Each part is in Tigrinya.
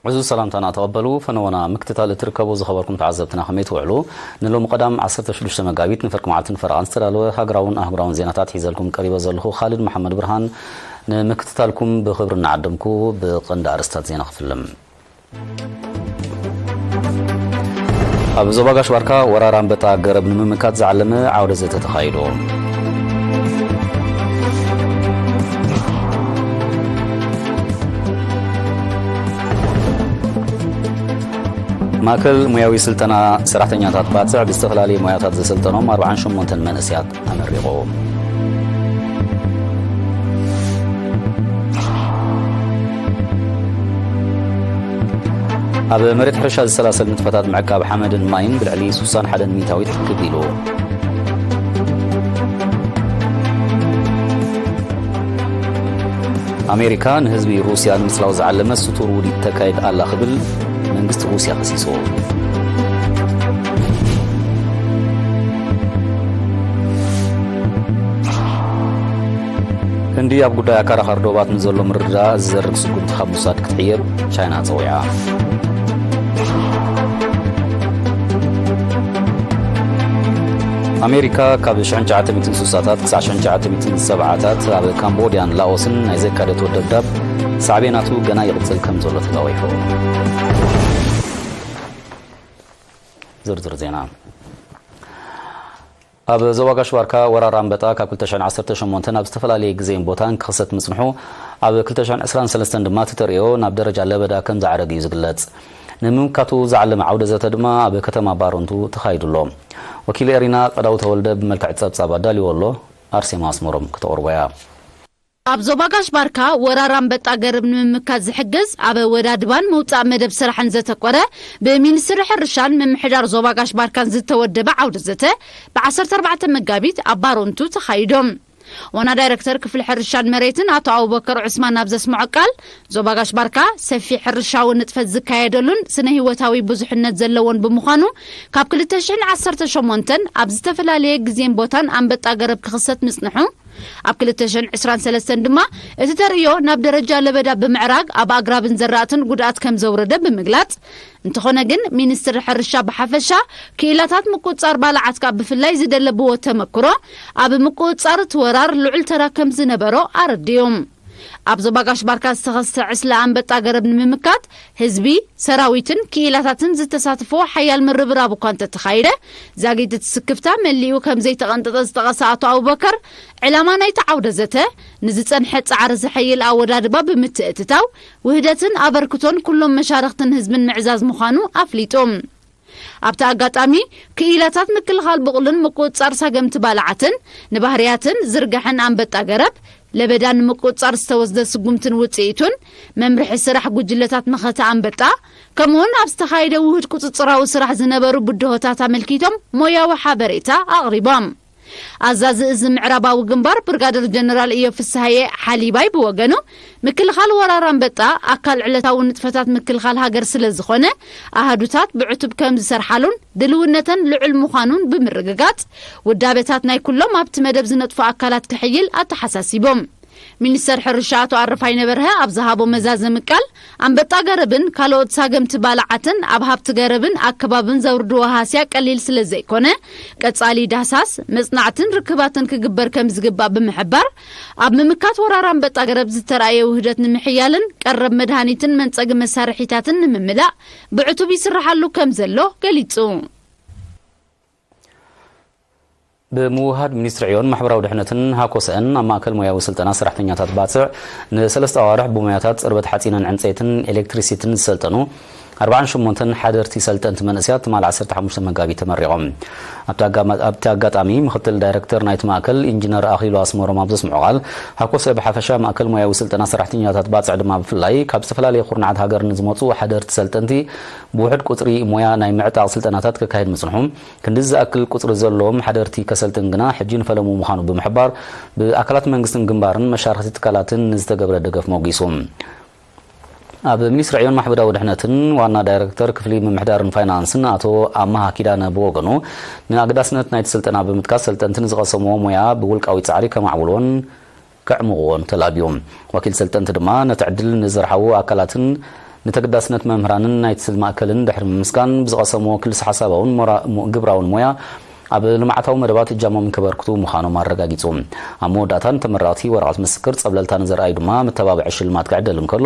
ዕዙዝ ሰላምታና ተቐበሉ። ፈነወና ምክትታል እትርከቡ ዝኸበርኩም ተዓዘብትና ከመይ ትውዕሉ? ንሎሚ ቀዳም ዓሰርተ ሽዱሽተ መጋቢት ንፍርቂ መዓልትን ፈረቓን ዝተዳለወ ሃገራውን ኣህጉራውን ዜናታት ሒዘልኩም ቀሪበ ዘለኹ ኻልድ መሓመድ ብርሃን ንምክትታልኩም ብኽብሪ እናዓደምኩ ብቐንዲ ኣርእስታት ዜና ክፍልም። ኣብ ዞባ ጋሽ ባርካ ወራር ኣንበጣ ገረብ ንምምካት ዝዓለመ ዓውደ ዘተ ተኻይዱ። ማእከል ሞያዊ ስልጠና ሰራሕተኛታት ባጽዕ ብዝተፈላለየ ሞያታት ዘሰልጠኖም ኣርብዓን ሸሞንተን መንእሰያት ኣመሪቑ። ኣብ መሬት ሕርሻ ዝሰላሰል ንጥፈታት ምዕቃብ ሓመድን ማይን ብልዕሊ ስሳን ሓደን ሚእታዊት ክብ ኢሉ። ኣሜሪካ ንህዝቢ ሩስያ ንምጽላው ዝዓለመ ስቱር ውዲት ተካይድ ኣላ ክብል መንግስቲ ሩስያ ከሲሱ። ህንዲ ኣብ ጉዳይ ኣከራኻሪ ዶባት ንዘሎ ምርድዳእ ዝዘርግ ስጉምቲ ካብ ምውሳድ ክትሕየብ ቻይና ጸዊዓ። ኣሜሪካ ካብ ሽሕን ትሽዓተ ሚእትን ስሳታት ክሳዕ ሽሕን ትሽዓተ ሚእትን ሰብዓታት ኣብ ካምቦድያን ላኦስን ናይ ዘካየደቶ ደብዳብ ሳዕቤናቱ ገና ይቕጽል ከም ዘሎ ተጋዊሑ። ዝርዝር ዜና። ኣብ ዞባ ጋሽ ባርካ ወራር ኣንበጣ ካብ ክልተ ሽሕን ዓሰርተ ሸሞንተን ኣብ ዝተፈላለየ ግዜን ቦታን ክኽሰት ምጽንሑ፣ ኣብ ክልተ ሽሕን ዕስራን ሰለስተን ድማ እቲ ተርእዮ ናብ ደረጃ ለበዳ ከም ዝዓረገ እዩ ዝግለጽ። ንምምካቱ ዝዓለመ ዓውደ ዘተ ድማ ኣብ ከተማ ባረንቱ ተኻይዱ ኣሎ። ወኪል ኤሪና ቀዳው ተወልደ ብመልክዕ ጸብጻብ ኣዳልዎ ኣሎ። ኣርሴማ ኣስመሮም ከተቕርቦ እያ። ኣብ ዞባ ጋሽ ባርካ ወራር ኣንበጣ ገረብ ንምምካት ዝሕግዝ ኣብ ወዳድባን መውጻእ መደብ ስራሕን ዘተኮረ ብሚኒስትሪ ሕርሻን ምምሕዳር ዞባ ጋሽ ባርካን ዝተወደበ ዓውደ ዘተ ብ ዓሰርተ ኣርባዕተ መጋቢት ኣብ ባሮንቱ ተኻይዶም። ዋና ዳይሬክተር ክፍሊ ሕርሻን መሬትን ኣቶ ኣቡበከር ዑስማን ኣብ ዘስምዖ ቃል፣ ዞባ ጋሽ ባርካ ሰፊሕ ሕርሻዊ ንጥፈት ዝካየደሉን ስነ ህይወታዊ ብዙሕነት ዘለዎን ብምዃኑ፣ ካብ ክልተ ሽሕን ዓሰርተ ሸሞንተን ኣብ ዝተፈላለየ ግዜን ቦታን ኣንበጣ ገረብ ክኽሰት ምጽንሑ፣ ኣብ ክልተ ሽሕን ዕስራን ሰለስተን ድማ እቲ ተርእዮ ናብ ደረጃ ለበዳ ብምዕራግ ኣብ ኣግራብን ዘራእትን ጉድኣት ከም ዘውረደ ብምግላጽ፣ እንተኾነ ግን ሚኒስትሪ ሕርሻ ብሓፈሻ ክኢላታት ምቁጽጻር ባልዓት ካብ ብፍላይ ዝደለብዎ ተመክሮ ኣብ ምቁጽጻር እቲ ወራር ልዑል ተራ ከም ዝነበሮ ኣረዲኦም። ኣብ ዞባ ጋሽ ባርካ ዝተኸስተ ዕስለ ኣንበጣ ገረብ ንምምካት ህዝቢ፣ ሰራዊትን ክኢላታትን ዝተሳትፎ ሓያል ምርብራብ እኳ እንተተኻይደ፣ ዛጊት እቲ ስክፍታ መሊኡ ከም ዘይተቐንጠጠ ዝጠቐሰ ኣቶ ኣቡበከር፣ ዕላማ ናይቲ ዓውደ ዘተ ንዝጸንሐ ጻዕሪ ዘሐይል ኣወዳድባ ብምትእትታው፣ ውህደትን ኣበርክቶን ኩሎም መሻርኽትን ህዝብን ምዕዛዝ ምዃኑ ኣፍሊጡ። ኣብቲ ኣጋጣሚ፣ ክኢላታት ምክልኻል ብቑልን ምቁጽጻር ሳገምቲ ባልዓትን ንባህርያትን ዝርጋሐን ኣንበጣ ገረብ ለበዳ ንምቁጽጻር ዝተወስደ ስጉምትን ውጽኢቱን፣ መምርሒ ስራሕ ጉጅለታት መኸተ ኣንበጣ፣ ከምኡውን ኣብ ዝተኻየደ ውሁድ ቁጽጽራዊ ስራሕ ዝነበሩ ብድሆታት ኣመልኪቶም ሞያዊ ሓበሬታ ኣቕሪቦም። ኣዛዚ እዚ ምዕራባዊ ግንባር ብርጋደር ጀነራል እዮብ ፍስሃየ ሓሊባይ ብወገኑ፣ ምክልኻል ወራር ኣንበጣ ኣካል ዕለታዊ ንጥፈታት ምክልኻል ሃገር ስለ ዝኾነ፣ ኣሃዱታት ብዕቱብ ከም ዝሰርሓሉን ድልውነተን ልዑል ምዃኑን ብምርግጋጽ፣ ውዳበታት ናይ ኩሎም ኣብቲ መደብ ዝነጥፉ ኣካላት ክሕይል ኣተሓሳሲቦም። ሚኒስተር ሕርሻ ኣቶ ኣረፋይነ በርሀ ኣብ ዝሃቦ መዛዘሚ ቃል፣ ኣንበጣ ገረብን ካልኦት ሳገምቲ ባልዓትን ኣብ ሃብቲ ገረብን ኣከባብን ዘውርድዎ ሃስያ ቀሊል ስለ ዘይኮነ፣ ቀጻሊ ዳህሳስ፣ መጽናዕትን ርክባትን ክግበር ከም ዝግባእ ብምሕባር፣ ኣብ ምምካት ወራር ኣንበጣ ገረብ ዝተራእየ ውህደት ንምሕያልን ቀረብ መድሃኒትን መንጸጊ መሳርሒታትን ንምምላእ ብዕቱብ ይስርሓሉ ከም ዘሎ ገሊጹ። ብምውሃድ ሚኒስትሪ ዕዮን ማሕበራዊ ድሕነትን ሃኮሰአን ኣብ ማእከል ሞያዊ ስልጠና ሰራሕተኛታት ባጽዕ ንሰለስተ ኣዋርሕ ብሞያታት ጽርበት ሓጺንን ዕንጸይትን ኤሌክትሪሲቲን ዝሰልጠኑ ኣርብዓን ሸሞንተን ሓደርቲ ሰልጠንቲ መንእሰያት ትማል ዓሰርተ ሓሙሽተ መጋቢት ተመሪቖም። ኣብቲ ኣጋማ-፣ ኣብቲ ኣጋጣሚ ምክትል ዳይረክተር ናይቲ ማእከል ኢንጂነር ኣኽሊሉ ኣስመሮም ኣብ ዘስምዖ ቃል፣ ሃኮሰ ብሓፈሻ ማእከል ሞያዊ ስልጠና ሰራሕተኛታት ባጽዕ ድማ ብፍላይ ካብ ዝተፈላለየ ኩርናዓት ሃገር ንዝመጹ ሓደርቲ ሰልጠንቲ ብውሑድ ቁጽሪ ሞያ ናይ ምዕጣቕ ስልጠናታት ከካይድ ምጽንሑ፣ ክንድዚ ዝኣክል ቁጽሪ ዘለዎም ሓደርቲ ከሰልጥን ግና ሕጂ ንፈለሙ ምዃኑ ብምሕባር፣ ብኣካላት መንግስትን ግንባርን መሻርኽቲ ትካላትን ንዝተገብረ ደገፍ ሞጒሱ። ኣብ ሚኒስትሪ ዕዮን ማሕበራዊ ድሕነትን ዋና ዳይረክተር ክፍሊ ምምሕዳርን ፋይናንስን ኣቶ ኣማሃ ኪዳነ ብወገኑ፣ ንኣገዳስነት ናይቲ ስልጠና ብምጥቃስ፣ ሰልጠንቲ ንዝቐሰምዎ ሞያ ብውልቃዊ ጻዕሪ ከማዕብልዎን ከዕምቕዎን ተላብዩ። ወኪል ሰልጠንቲ ድማ ነቲ ዕድል ንዝረሓቡ ኣካላትን ንተገዳስነት መምህራንን ናይቲ ማእከልን ድሕሪ ምምስጋን፣ ብዝቐሰምዎ ክልሰ ሓሳባውን ሞራ-፣ ሞ-፣ ግብራውን ሞያ ኣብ ልምዓታዊ መደባት እጃሞም ከበርክቱ ምዃኖም ኣረጋጊጹ። ኣብ መወዳእታ ንተመረቕቲ ወረቐት ምስክር ጸብለልታ ንዘርኣዩ ድማ መተባብዒ ሽልማት ክዕደል እንከሎ፣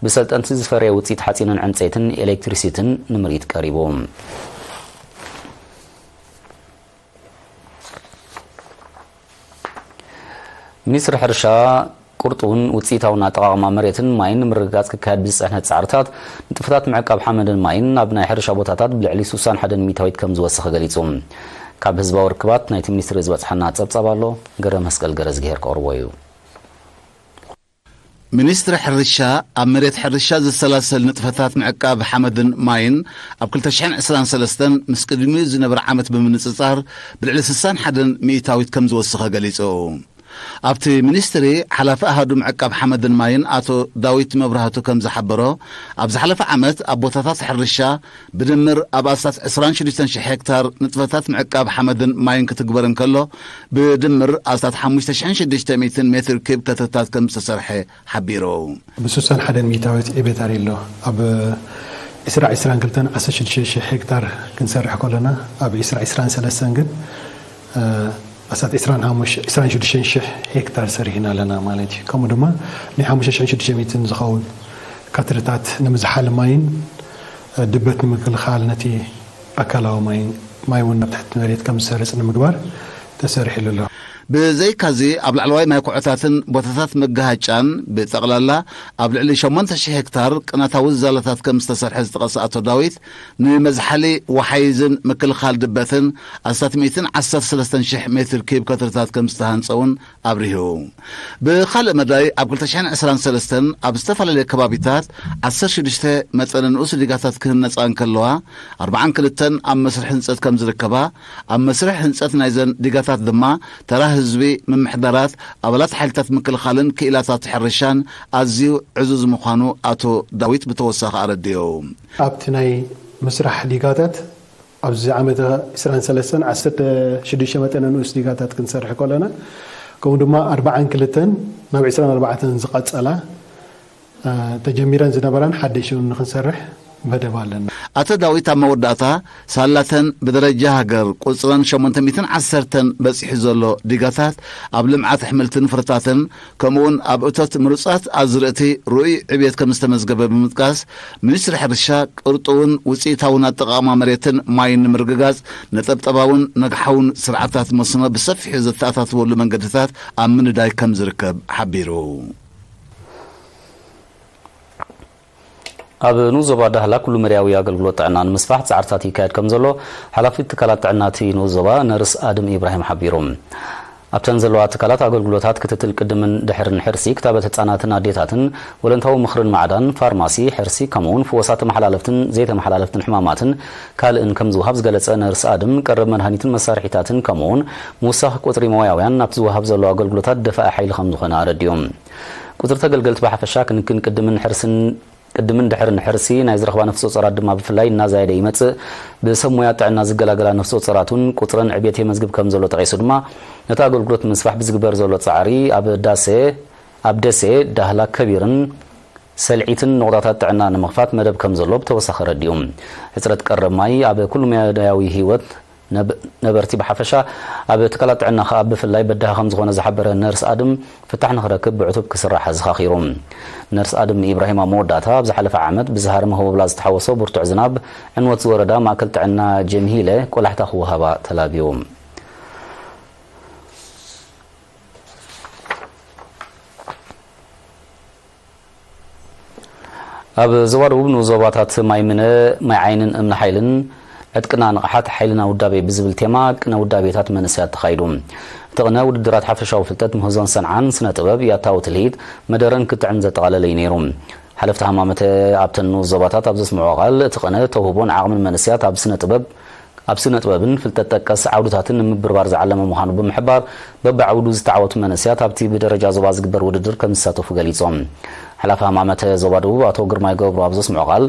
ብሰልጠንቲ ዝፈረየ ውጽኢት ሓጺንን ዕንጸይትን ኤሌክትሪሲቲን ንምርኢት ቀሪቡ። ሚኒስትሪ ሕርሻ ቅርጡውን ውጽኢታውን ኣጠቓቕማ መሬትን ማይን ንምርግጋጽ ክካየድ ብዝጸንሐ ጻዕርታት፣ ንጥፈታት ምዕቃብ ሓመድን ማይን ኣብ ናይ ሕርሻ ቦታታት ብልዕሊ ስሳን ሓደን ሚእታዊት ከም ዝወሰኸ ገሊጹ። ካብ ህዝባዊ ርክባት ናይቲ ሚኒስትሪ ዝበጽሓና ጸብጻብ ኣሎ፣ ገረ መስቀል ገረዝግሄር ከቕርቦ እዩ። ሚኒስትሪ ሕርሻ ኣብ መሬት ሕርሻ ዝሰላሰል ንጥፈታት ምዕቃብ ሓመድን ማይን ኣብ ክልተ ሽሕን ዕስራን ሰለስተን ምስ ቅድሚኡ ዝነበረ ዓመት ብምንጽጻር ብልዕሊ ስሳን ሓደን ሚእታዊት ከም ዝወሰኸ ገሊጹ። ኣብቲ ሚኒስትሪ ሓላፊ ኣሃዱ ምዕቃብ ሓመድን ማይን ኣቶ ዳዊት መብራህቱ ከም ዝሓበሮ፣ ኣብ ዝሓለፈ ዓመት ኣብ ቦታታት ሕርሻ ብድምር ኣብ ኣስታት ዕስራን ሽዱሽተን ሽሕ ሄክታር ንጥፈታት ምዕቃብ ሓመድን ማይን ክትግበር እንከሎ፣ ብድምር ኣስታት ሓሙሽተ ሽሕን ሽዱሽተ ሚእትን ሜትር ኪብ ከተታት ከም ዝተሰርሐ ሓቢሩ። ብስሳን ሓደን ሚእታዊት ዕቤት ኣሎ። ኣብ ዕስራ ዕስራን ክልተን ዓሰርተ ሽዱሽተ ሽሕ ሄክታር ክንሰርሕ ከለና፣ ኣብ ዕስራ ዕስራን ሰለስተን ግን፣ እ፣ ኣስታት ዕስራን ሓሙሽተ፣ ዕስራን ሽዱሽተን ሽሕ ሄክታር ሰሪሕና ኣለና ማለት እዩ። ከምኡ ድማ ናይ ሓሙሽተ ሽሕን ሽዱሽተ ሚእትን ዝኸውን ካትርታት ንምዝሓል ማይን፣ እ፣ ድበት ንምክልኻል ነቲ ኣካላዊ ማይ፣ ማይ እውን ናብ ትሕቲ መሬት ከም ዝሰርጽ ንምግባር ተሰሪሕሉ ኣሎ። ብዘይካዚ ኣብ ላዕለዋይ ማይ ኩዖታትን ቦታታት መጋሃጫን ብጠቕላላ ኣብ ልዕሊ ሸሞንተ ሽሕ ሄክታር ቅናታዊ ዝዛላታት ከም ዝተሰርሐ ዝጠቐሰ ኣቶ ዳዊት፣ ንመዝሓሊ ወሓይዝን ምክልኻል ድበትን ኣስታት ሚእትን ዓሰርተ ሰለስተን ሽሕ ሜትር ኪብ ከትርታት ከም ዝተሃንጸ እውን ኣብሪሁ። ብኻልእ መዳይ ኣብ ክልተ ሽሕን ዕስራን ሰለስተን ኣብ ዝተፈላለየ ከባቢታት ዓሰርተ ሽዱሽተ መጠነ ንኡስ ዲጋታት ክህነጻ እንከለዋ፣ ኣርብዓን ክልተን ኣብ መስርሕ ህንጸት ከም ዝርከባ፣ ኣብ መስርሕ ህንጸት ናይዘን ዲጋታት ድማ ተራ ህዝቢ፣ ምምሕዳራት፣ ኣባላት ሓይልታት ምክልኻልን ክኢላታት ሕርሻን ኣዝዩ ዕዙዝ ምዃኑ ኣቶ ዳዊት ብተወሳኺ ኣረዲኡ። ኣብቲ ናይ ምስራሕ ዲጋታት ኣብዚ ዓመተ ዕስራን ሰለስተን ዓሰርተ ሽዱሽተ መጠነ ንኡስ ዲጋታት ክንሰርሕ ከለና፣ ከምኡ ድማ ኣርብዓን ክልተን ናብ ዕስራን ኣርባዕተን ዝቐጸላ፣ እ፣ ተጀሚረን ዝነበራን ሓደሽን ንኽንሰርሕ መደብ ኣለና። ኣቶ ዳዊት ኣብ መወዳእታ፣ ሳላተን ብደረጃ ሃገር ቁጽረን ሸሞንተ ሚእትን ዓሰርተን በጺሑ ዘሎ ዲጋታት ኣብ ልምዓት ኣሕምልትን ፍርታትን ከምኡውን ኣብ እቶት ምሩጻት ኣዝርእቲ ርኡይ ዕብየት ከም ዝተመዝገበ ብምጥቃስ፣ ሚኒስትሪ ሕርሻ ቅርጡውን ውጽኢታውን ኣጠቓቕማ መሬትን ማይን ንምርግጋጽ ነጠብጠባውን ነግሓውን ስርዓታት መስኖ ብሰፊሑ ዘተኣታትወሉ መንገድታት ኣብ ምንዳይ ከም ዝርከብ ሓቢሩ። ኣብ ንኡስ ዞባ ዳህላ ኩሉ መዳያዊ ኣገልግሎት ጥዕና ንምስፋሕ ጻዕርታት ይካየድ ከም ዘሎ ሓላፊት ትካላት ጥዕና እቲ ንኡስ ዞባ ነርስ ኣድም ኢብራሂም ሓቢሩ። ኣብተን ዘለዋ ትካላት ኣገልግሎታት ክትትል ቅድምን ድሕርን ሕርሲ፣ ክታበት ህጻናትን ኣዴታትን፣ ወለንታዊ ምኽርን ማዕዳን፣ ፋርማሲ፣ ሕርሲ፣ ከምኡውን ፈወሳ ተመሓላለፍትን ዘይተመሓላለፍትን ሕማማትን ካልእን ከም ዝወሃብ ዝገለጸ ነርስ ኣድም፣ ቀረብ መድሃኒትን መሳርሒታትን ከምኡውን ምውሳኽ ቁጽሪ ሞያውያን ናብቲ ዝወሃብ ዘሎ ኣገልግሎታት ደፋኢ ሓይሊ ከም ዝኾነ ኣረዲኡ። ቁጽሪ ተገልገልቲ ብሓፈሻ ክንክን ቅድምን ሕርስን ቅድምን ድሕርን ሕርሲ ናይ ዝረኽባ ነፍሰ ጾራት ድማ ብፍላይ እናዛየደ ይመጽእ። ብሰብ ሞያ ጥዕና ዝገላገላ ነፍሰ ጾራት እውን ቁጽረን ዕብየት የመዝግብ ከም ዘሎ ጠቒሱ ድማ፣ ነቲ ኣገልግሎት ንምስፋሕ ብዝግበር ዘሎ ጻዕሪ ኣብ ዳሴ፣ ኣብ ደሴ፣ ዳህላ ከቢርን ሰልዒትን ነቑጣታት ጥዕና ንምኽፋት መደብ ከም ዘሎ ብተወሳኺ ኣረዲኡ። ሕጽረት ቀረብ ማይ ኣብ ኩሉ መዳያዊ ህይወት ነብ-፣ ነበርቲ ብሓፈሻ፣ ኣብ ትካላት ጥዕና ከኣ ብፍላይ በዳሂ ከም ዝኾነ ዝሓበረ ነርስ ኣድም፣ ፍታሕ ንኽረክብ ብዕቱብ ክስራሕ ኣዘኻኺሩ። ነርስ ኣድም ኢብራሂም ኣብ መወዳእታ፣ ኣብ ዝሓለፈ ዓመት ብዝሃርም ህቦብላ ዝተሓወሶ ብርቱዕ ዝናብ ዕንወት ዝወረዳ ማእከል ጥዕና ጀምሂለ ቆላሕታ ክወሃባ ተላብዩ። ኣብ ዞባ ደቡብ ንኡስ ዞባታት ማይ ምነ፣ ማይ ዓይንን እምኒ ሓይልን ዕጥቅና ንቕሓት ሓይልና ውዳቤ ብዝብል ቴማ ቅነ ውዳቤታት መንእሰያት ተኻይዱ። እቲ ቅነ ውድድራት ሓፈሻዊ ፍልጠት ምህዞን ሰንዓን ስነ ጥበብ፣ ያታዊ ትልሂት፣ መደረን ክትዕን ዘጠቓለለ እዩ ነይሩ። ሓለፍቲ ሃማመተ ኣብተን ንኡስ ዞባታት ኣብ ዘስምዕዎ ቃል፣ እቲ ቅነ ተውህቦን ዓቕምን መንእሰያት ኣብ ስነ ጥበብ ኣብ ስነ ጥበብን ፍልጠት ጠቀስ ዓውድታትን ንምብርባር ዝዓለመ ምዃኑ ብምሕባር፣ በብዓውዱ ዝተዓወቱ መንእሰያት ኣብቲ ብደረጃ ዞባ ዝግበር ውድድር ከም ዝሳተፉ ገሊጾም። ሓላፊ ሃማመተ ዞባ ደቡብ ኣቶ ግርማይ ገብሩ ኣብ ዘስምዖ ቃል፣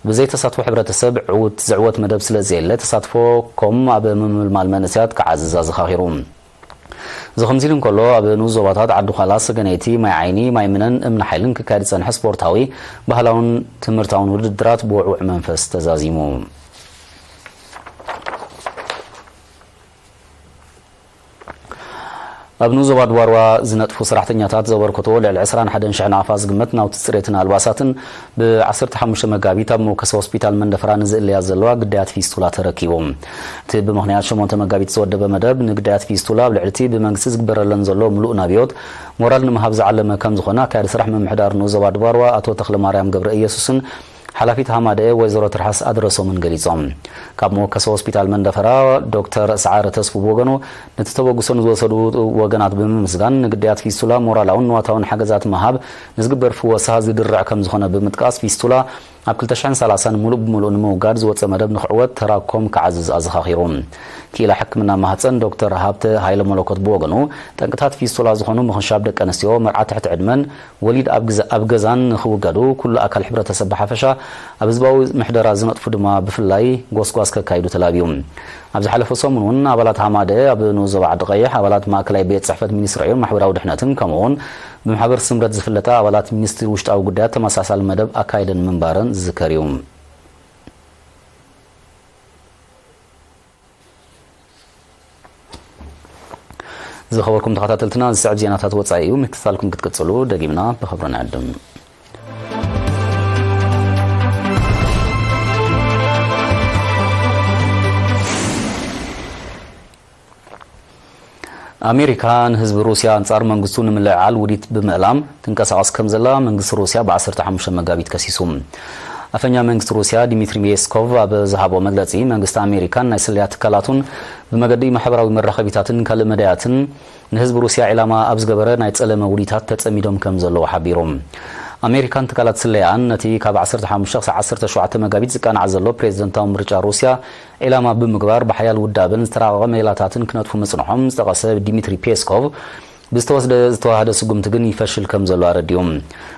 ብዘይ ተሳትፎ ሕብረተሰብ ዕውት ዝዕወት መደብ ስለ ዘየለ፣ ተሳትፎ ኮም ኣብ ምምልማል መንእሰያት ክዓዝዝ ኣዘኻኺሩ። እዚ ከምዚ ኢሉ እንከሎ፣ ኣብ ንኡስ ዞባታት ዓዲ ዃላ፣ ሰገነይቲ፣ ማይ ዓይኒ፣ ማይ ምነን እምኒ ሓይልን ክካየድ ዝጸንሐ ስፖርታዊ፣ ባህላውን ትምህርታውን ውድድራት ብውዕውዕ መንፈስ ተዛዚሙ። ኣብ ንኡስ ዞባ ድባርዋ ዝነጥፉ ሰራሕተኛታት ዘበርከቶ ልዕሊ ዕስራን ሓደን ሽሕ ናቕፋ ዝግመት ናውቲ ጽሬትን ኣልባሳትን ብ ዓሰርተ ሓሙሽተ መጋቢት ኣብ መወከሲ ሆስፒታል መንደፈራ ንዝእለያ ዘለዋ ግዳያት ፊስቱላ ተረኪቡ። እቲ ብምኽንያት ሸሞንተ መጋቢት ዝወደበ መደብ ንግዳያት ፊስቱላ ኣብ ልዕሊ እቲ ብመንግስቲ ዝግበረለን ዘሎ ምሉእ ናብዮት ሞራል ንምሃብ ዝዓለመ ከም ዝኾነ ኣካያዲ ስራሕ ምምሕዳር ንኡስ ዞባ ድባርዋ ኣቶ ተኽለማርያም ገብረ ኢየሱስን ሓላፊት ሃማደኤ ወይዘሮ ትርሓስ ኣድረሶምን ገሊጾም። ካብ መወከሲ ሆስፒታል መንደፈራ ዶክተር ሰዓረ ተስፉ ብወገኑ፣ ነቲ ተበግሶ ንዝወሰዱ ወገናት ብምምስጋን፣ ንግዳያት ፊስቱላ ሞራላውን ንዋታውን ሓገዛት ምሃብ ንዝግበር ፍወሳ ዝድርዕ ከም ዝኾነ ብምጥቃስ፣ ፊስቱላ ኣብ ክልተ ሽሕን ሰላሳን ምሉእ ብምሉእ ንምውጋድ ዝወጸ መደብ ንኽዕወት ተራኮም ክዓዝዝ ኣዘኻኺሩ። ክኢላ ሕክምና ማህጸን ዶክተር ሃብተ ሃይለ መለኮት ብወገኑ፣ ጠንቅታት ፊስቱላ ዝኾኑ ምኽንሻብ ደቂ ኣንስትዮ፣ መርዓ ትሕቲ ዕድመን ወሊድ ኣብ ግዘ-፣ ኣብ ገዛን ንኽውገዱ፣ ኩሉ ኣካል ሕብረተሰብ ብሓፈሻ፣ ኣብ ህዝባዊ ምሕደራ ዝነጥፉ ድማ ብፍላይ ጎስጓስ ከካይዱ ተላብዩ። ኣብ ዝሓለፈ ሰሙን እውን ኣባላት ሃማደ ኣብ ንኡስ ዞባ ዓዲ ቀይሕ፣ ኣባላት ማእከላይ ቤት ጽሕፈት ሚኒስትሪ ዕዮን ማሕበራዊ ድሕነትን፣ ከምኡ እውን ብማሕበር ስምረት ዝፍለጣ ኣባላት ሚኒስትሪ ውሽጣዊ ጉዳያት ተመሳሳሊ መደብ ኣካይደን ምንባረን ዝዝከር እዩ። ዝኸበርኩም ተኸታተልትና፣ ዝስዕብ ዜናታት ወጻኢ እዩ። ምክትታልኩም ክትቅጽሉ ደጊምና ብኽብሪ ንዕድም። ኣሜሪካ ንህዝቢ ሩስያ ኣንጻር መንግስቱ ንምልዕዓል ውዲት ብምእላም ትንቀሳቐስ ከም ዘላ መንግስቲ ሩስያ ብ ዓሰርተ ሓሙሽተ መጋቢት ከሲሱ። ኣፈኛ መንግስቲ ሩስያ ዲሚትሪ ፔስኮቭ ኣብ ዝሃቦ መግለጺ፣ መንግስቲ ኣሜሪካን ናይ ስለያ ትካላቱን ብመገዲ ማሕበራዊ መራኸቢታትን ካልእ መዳያትን ንህዝቢ ሩስያ ዒላማ ኣብ ዝገበረ ናይ ጸለመ ውዲታት ተጸሚዶም ከም ዘለዉ ሓቢሩ። ኣሜሪካን ትካላት ስለያኣን ነቲ ካብ ዓሰርተ ሓሙሽተ ክሳብ ዓሰርተ ሸውዓተ መጋቢት ዝቃናዕ ዘሎ ፕሬዝደንታዊ ምርጫ ሩስያ ዒላማ ብምግባር ብሓያል ውዳበን ዝተራቐቐ ሜላታትን ክነጥፉ ምጽንሖም ዝጠቐሰ ዲሚትሪ ፔስኮቭ፣ ብዝተወስደ ዝተዋህደ ስጉምቲ ግን ይፈሽል ከም ዘሎ ኣረዲኡ።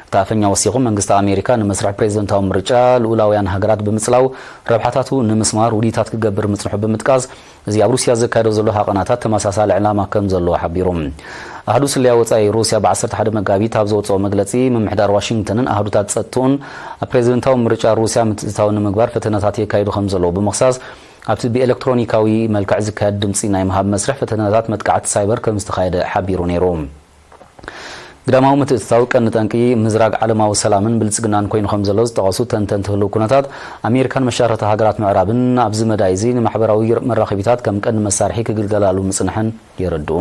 እቲ ኣፈኛ ወሲኹ፣ መንግስቲ ኣሜሪካ ንመስርሕ ፕሬዝደንታዊ ምርጫ ልኡላውያን ሃገራት ብምጽላው ረብሓታቱ ንምስማር ውዲታት ክገብር ምጽንሑ ብምጥቃስ፣ እዚ ኣብ ሩስያ ዘካየዶ ዘሎ ሃቐናታት ተመሳሳሊ ዕላማ ከም ዘለዎ ሓቢሩ። ኣህዱ ስለያ ወጻኢ ሩስያ ብ ዓሰርተ ሓደ መጋቢት ኣብ ዘውጽኦ መግለጺ፣ ምምሕዳር ዋሽንግተንን ኣህዱታት ጸጥትኡን ኣብ ፕሬዝደንታዊ ምርጫ ሩስያ ምትእትታው ንምግባር ፈተነታት የካይዱ ከም ዘለዉ ብምኽሳስ፣ ኣብቲ ብኤሌክትሮኒካዊ መልክዕ ዝካየድ ድምጺ ናይ ምሃብ መስርሕ ፈተነታት መጥቃዕቲ ሳይበር ከም ዝተኻየደ ሓቢሩ ነይሩ። ግዳማዊ ምትእትታው ቀንዲ ጠንቂ ምዝራግ ዓለማዊ ሰላምን ብልጽግናን ኮይኑ ከም ዘሎ ዝጠቐሱ ተንተንቲ ህልው ኩነታት፣ ኣሜሪካን መሻርኽቲ ሃገራት ምዕራብን ኣብዚ መዳይ እዚ ንማሕበራዊ መራኸቢታት ከም ቀንዲ መሳርሒ ክግልገላሉ ምጽንሐን የረድኡ።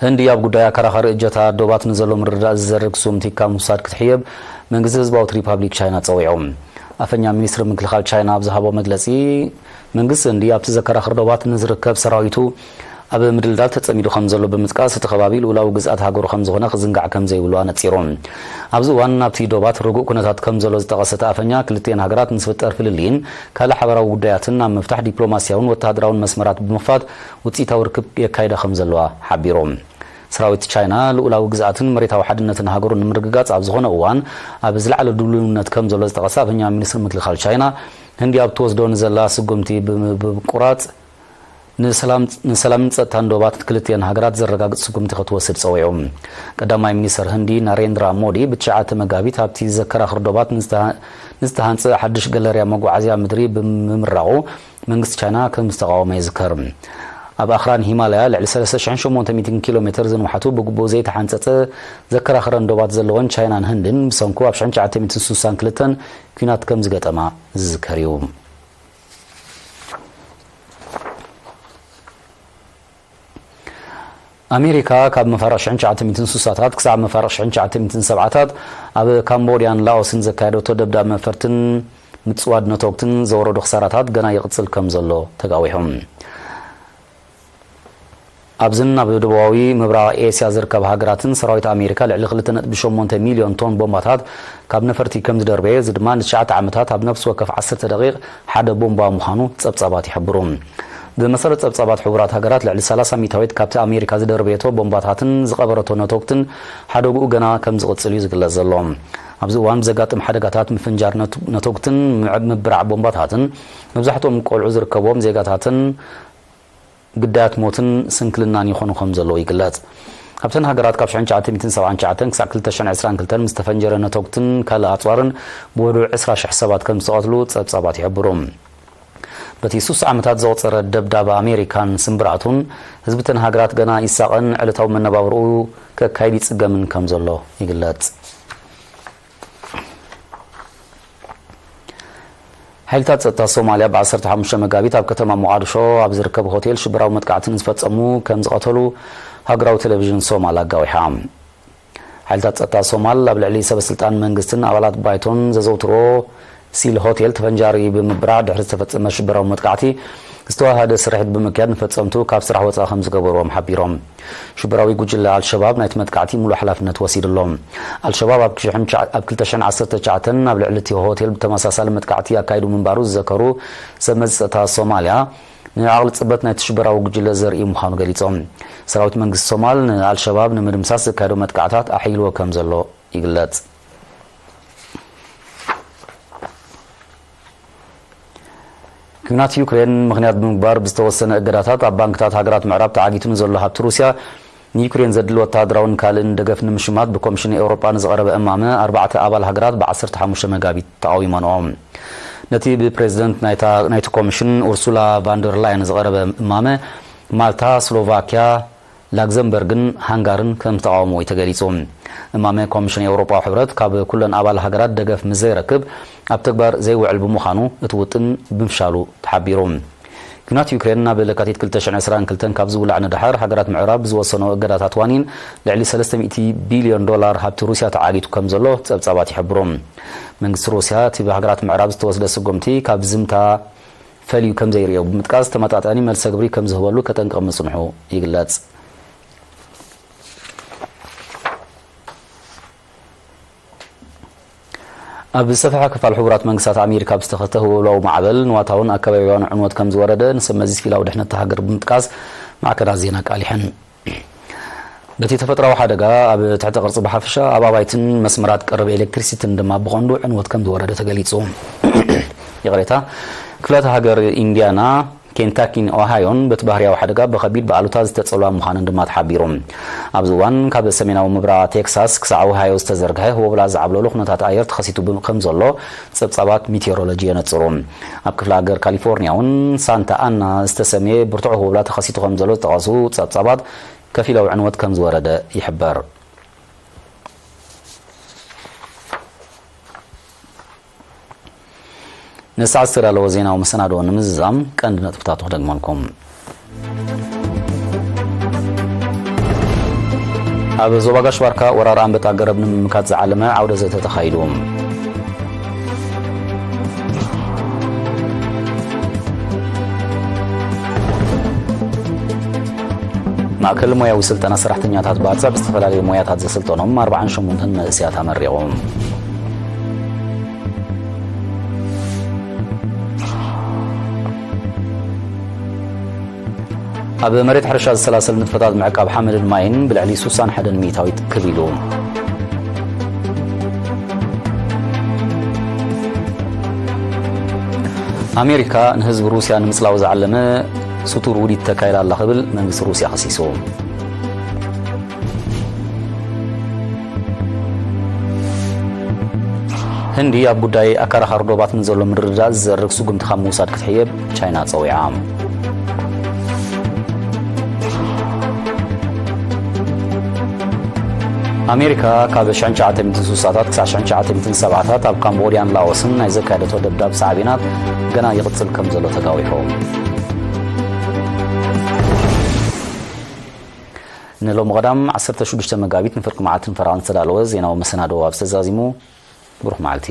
ህንዲ ኣብ ጉዳይ ኣከራኻሪ እጀታ ዶባት ንዘሎ ምርድዳእ ዝዘርግ ስጉምቲ ካብ ምውሳድ ክትሕየብ መንግስቲ ህዝባዊት ሪፓብሊክ ቻይና ጸዊዑ። ኣፈኛ ሚኒስትሪ ምክልኻል ቻይና ኣብ ዝሃቦ መግለጺ፣ መንግስቲ ህንዲ ኣብቲ ዘከራኽር ዶባት ንዝርከብ ሰራዊቱ ኣብ ምድልዳል ተጸሚዱ ከም ዘሎ ብምጥቃስ፣ እቲ ከባቢ ልኡላዊ ግዝኣት ሃገሩ ከም ዝኾነ ክዝንጋዕ ከም ዘይብሉ ኣነጺሩ። ኣብዚ እዋን ኣብቲ ዶባት ርጉእ ኩነታት ከም ዘሎ ዝጠቐሰ እቲ ኣፈኛ፣ ክልቲኤን ሃገራት ንዝፍጠር ፍልልይን ካልእ ሓበራዊ ጉዳያትን ኣብ ምፍታሕ ዲፕሎማስያውን ወተሃደራውን መስመራት ብምኽፋት ውጽኢታዊ ርክብ የካይዳ ከም ዘለዋ ሓቢሩ። ሰራዊት ቻይና ልኡላዊ ግዝኣትን መሬታዊ ሓድነትን ሃገሩ ንምርግጋጽ ኣብ ዝኾነ እዋን ኣብ ዝለዓለ ድልውነት ከም ዘሎ ዝጠቐሰ ኣፈኛ ሚኒስትሪ ምክልኻል ቻይና፣ ህንዲ ኣብ ትወስዶ ንዘላ ስጉምቲ ብምቁራጽ ንሰላም፣ ንሰላምን ጸጥታን ዶባት ክልቲኤን ሃገራት ዘረጋግጽ ስጉምቲ ክትወስድ ጸዊዑ። ቀዳማይ ሚኒስትር ህንዲ ናሬንድራ ሞዲ ብትሽዓተ መጋቢት ኣብቲ ዘከራኽር ዶባት ንዝተሃ-፣ ንዝተሃንጸ ሓድሽ ገለርያ መጓዓዝያ ምድሪ ብምምራቑ መንግስቲ ቻይና ከም ዝተቓወመ ይዝከር። ኣብ ኣኽራን ሂማላያ ልዕሊ ሰለስተ ሽሕን ሸሞንተ ሚእትን ኪሎ ሜትር ዝንውሓቱ ብግቡእ ዘይተሓንጸጸ ዘከራኽረን ዶባት ዘለወን ቻይናን ህንድን ብሰንኩ ኣብ ሽሕን ትሽዓተ ሚእትን ስሳን ክልተን ኲናት ከም ዝገጠማ ዝዝከር እዩ። ኣሜሪካ ካብ መፋርቕ ሽሕን ትሽዓተ ሚእትን ስሳታት ክሳብ መፋርቕ ሽሕን ትሽዓተ ሚእትን ሰብዓታት ኣብ ካምቦድያን ላኦስን ዘካየደቶ ደብዳብ መፈርትን ምጽዋድ ነተውግትን ዘወረዶ ክሳራታት ገና ይቕጽል ከም ዘሎ ተጋዊሑ። ኣብዝን ኣብ ደቡባዊ ምብራቕ ኤስያ ዝርከባ ሃገራትን ሰራዊት ኣሜሪካ ልዕሊ ክልተ ነጥቢ ሸሞንተ ሚልዮን ቶን ቦምባታት ካብ ነፈርቲ ከም ዝደርበየ፣ እዚ ድማ ንትሽዓተ ዓመታት ኣብ ነፍሲ ወከፍ ዓሰርተ ደቂቕ ሓደ ቦምባ ምዃኑ ጸብጻባት ይሕብሩ። ብመሰረት ጸብጻባት ሕቡራት ሃገራት፣ ልዕሊ ሰላሳ ሚእታዊት ካብቲ ኣሜሪካ ዝደርበየቶ ቦምባታትን ዝቐበረቶ ነተውግትን ሓደግኡ ገና ከም ዝቕጽል እዩ ዝግለጽ ዘሎ። ኣብዚ እዋን ብዘጋጥም ሓደጋታት ምፍንጃር ነቱ-፣ ነተጉትን ምዕብ ምብራዕ ቦምባታትን መብዛሕትኦም ቆልዑ ዝርከብዎም ዜጋታትን ግዳያት ሞትን ስንክልናን ይኾኑ ከም ዘለዉ ይግለጽ። ኣብተን ሃገራት ካብ ሽሕን ትሽዓተ ሚእትን ሰብዓን ትሽዓተን ክሳዕ ክልተ ሽሕን ዕስራን ክልተን ምስ ተፈንጀረ ነተጉትን ካልእ ኣጽዋርን ብወድዑ ዕስራ ሽሕ ሰባት ከም ዝተቐትሉ ጸብጻባት ይሕብሩ። በቲ ሱስ ዓመታት ዘቑጸረ ደብዳብ ኣሜሪካን ስምብራቱን፣ ህዝቢ እተን ሃገራት ገና ይሳቐን ዕለታዊ መነባብርኡ ከካይድ ይጽገምን ከም ዘሎ ይግለጽ። ሓይልታት ጸጥታ ሶማልያ ብ ዓሰርተ ሓሙሽተ መጋቢት ኣብ ከተማ ሞቓድሾ ኣብ ዝርከብ ሆቴል ሽበራዊ መጥቃዕቲ ንዝፈጸሙ ከም ዝቐተሉ ሃገራዊ ቴሌቪዥን ሶማል ኣጋዊሓ። ሓይልታት ጸጥታ ሶማል ኣብ ልዕሊ ሰበስልጣን መንግስትን ኣባላት ባይቶን ዘዘውትሮ ሲል ሆቴል ተፈንጃሪ ብምብራዕ ድሕሪ ዝተፈጸመ ሽበራዊ መጥቃዕቲ ዝተዋሃደ ስርሒት ብምክያድ ንፈጸምቱ ካብ ስራሕ ወጻኢ ከም ዝገበርዎም ሓቢሮም። ሽበራዊ ጉጅለ ኣልሸባብ ናይቲ መጥቃዕቲ ሙሉእ ሓላፍነት ወሲዱ ኣሎ። ኣልሸባብ ኣብ ክሽሕን ትሽዓ-፣ ኣብ ክልተ ሽሕን ዓሰርተ ትሽዓተን ኣብ ልዕሊ እቲ ሆቴል ብተመሳሳሊ መጥቃዕቲ ኣካይዱ ምንባሩ ዝዘከሩ ሰብ መዚ ጸጥታ ሶማልያ፣ ንዓቕሊ ጽበት ናይቲ ሽበራዊ ጉጅለ ዘርኢ ምዃኑ ገሊጾም። ሰራዊት መንግስቲ ሶማል ንኣልሸባብ ንምድምሳስ ዘካየዶ መጥቃዕታት ኣሕይልዎ ከም ዘሎ ይግለጽ። ኲናት ዩክሬን ምኽንያት ብምግባር ብዝተወሰነ እገዳታት ኣብ ባንክታት ሃገራት ምዕራብ ተዓጊቱ ንዘሎ ሃብቲ ሩስያ፣ ንዩክሬን ዘድሊ ወተሃደራውን ካልእን ደገፍ ንምሽማት ብኮሚሽን ኤውሮጳ ንዝቐረበ እማመ ኣርባዕተ ኣባል ሃገራት ብ ዓሰርተ ሓሙሽተ መጋቢት ተቓዊመንኦ። ነቲ ብፕሬዝደንት ናይታ፣ ናይቲ ኮሚሽን ኡርሱላ ቫንደር ላየን ዝቐረበ እማመ ማልታ፣ ስሎቫኪያ፣ ላግዘምበርግን ሃንጋርን ከም ዝተቓወምዎ እዩ ተገሊጹ። እማመ ኮሚሽን ኤውሮጳዊ ሕብረት ካብ ኩለን ኣባል ሃገራት ደገፍ ምስ ዘይረክብ ኣብ ተግባር ዘይውዕል ብምዃኑ እቲ ውጥን ብምፍሻሉ ተሓቢሩ። ኲናት ዩክሬን ናብ ለካቲት ክልተ ሽሕን ዕስራን ክልተን ካብ ዝውላዕ ንደሓር ሃገራት ምዕራብ ብዝወሰኖ እገዳታት ዋኒን ልዕሊ ሰለስተ ሚእቲ ቢልዮን ዶላር ሃብቲ ሩስያ ተዓጊቱ ከም ዘሎ ጸብጻባት ይሕብሩ። መንግስቲ ሩስያ እቲ ብሃገራት ምዕራብ ዝተወስደ ስጉምቲ ካብ ዝምታ ፈልዩ ከም ዘይርእዮ ብምጥቃስ ተመጣጣኒ መልሰ ግብሪ ከም ዝህበሉ ከጠንቅቕ ምጽንሑ ይግለጽ። ኣብ ዝሰፍሐ ክፋል ሕቡራት መንግስታት ኣሜሪካ ብዝተኸስተ ህቦብላዊ ማዕበል ንዋታውን ኣከባቢያውን ዕንወት ከም ዝወረደ ንሰብ መዚ ሲቪላዊ ድሕነት እታ ሃገር ብምጥቃስ ማዕከናት ዜና ኣቃሊሐን። በቲ ተፈጥሮኣዊ ሓደጋ ኣብ ትሕቲ ቅርጺ ብሓፈሻ ኣብ ኣባይትን መስመራት ቀረብ ኤሌክትሪሲቲን ድማ ብቐንዱ ዕንወት ከም ዝወረደ ተገሊጹ። ይቕሬታ፣ ክፍላተ ሃገር ኢንዲያና፣ ኬንታኪን ኦሃዮን በቲ ባህርያዊ ሓደጋ ብኸቢድ ብኣሉታ ዝተጸልዋ ምዃነን ድማ ተሓቢሩ። ኣብዚ እዋን ካብ ሰሜናዊ ምብራቕ ቴክሳስ ክሳዕ ኦሃዮ ዝተዘርግሐ ህቦብላ ዝዓብለሉ ኩነታት ኣየር ተኸሲቱ ብ-፣ ከም ዘሎ ጸብጻባት ሚቴዎሮሎጂ የነጽሩ። ኣብ ክፍለ ሃገር ካሊፎርኒያ እውን ሳንታ ኣና ዝተሰምየ ብርቱዕ ህቦብላ ተኸሲቱ ከም ዘሎ ዝጠቐሱ ጸብጻባት ከፊላዊ ዕንወት ከም ዝወረደ ይሕበር። ንሰዓት ዝተዳለወ ዜናዊ መሰናድኦ ንምዝዛም ቀንዲ ነጥብታቱ ክደግመልኩም። ኣብ ዞባ ጋሽ ባርካ ወራር ኣንበጣ ገረብ ንምምካት ዝዓለመ ዓውደ ዘተ ተኻይዱ። ማእከል ሞያዊ ስልጠና ሰራሕተኛታት ባጽዕ ብዝተፈላለዩ ሞያታት ዘሰልጠኖም ኣርባዓን ሸሞንተን መንእሰያት ኣመሪቑ። ኣብ መሬት ሕርሻ ዝሰላሰል ንጥፈታት ምዕቃብ ሓመድን ማይን ብልዕሊ ስሳን ሓደን ሚእታዊት ክብ ኢሉ። ኣሜሪካ ንህዝቢ ሩስያ ንምጽላው ዝዓለመ ስቱር ውዲት ተካይዳ ኣላ ክብል መንግስቲ ሩስያ ከሲሱ። ህንዲ ኣብ ጉዳይ ኣከራኻሪ ዶባት ንዘሎ ምርድዳእ ዝዘርግ ስጉምቲ ካብ ምውሳድ ክትሕየብ ቻይና ጸዊዓ። ኣሜሪካ ካብ ሽሕን ትሽዓተ ሚእትን ስሳታት ክሳዕ ሽሕን ትሽዓተ ሚእትን ሰብዓታት ኣብ ካምቦድያን ላኦስን ናይ ዘካየደቶ ደብዳብ ሳዕቤናት ገና ይቕጽል ከም ዘሎ ተጋዊሑ። ንሎሚ ቀዳም ዓሰርተ ሽዱሽተ መጋቢት ንፍርቂ መዓልቲ ንፈረቓን ዝተዳለወ ዜናዊ መሰናድኦ ኣብዚ ተዛዚሙ። ብሩኽ መዓልቲ።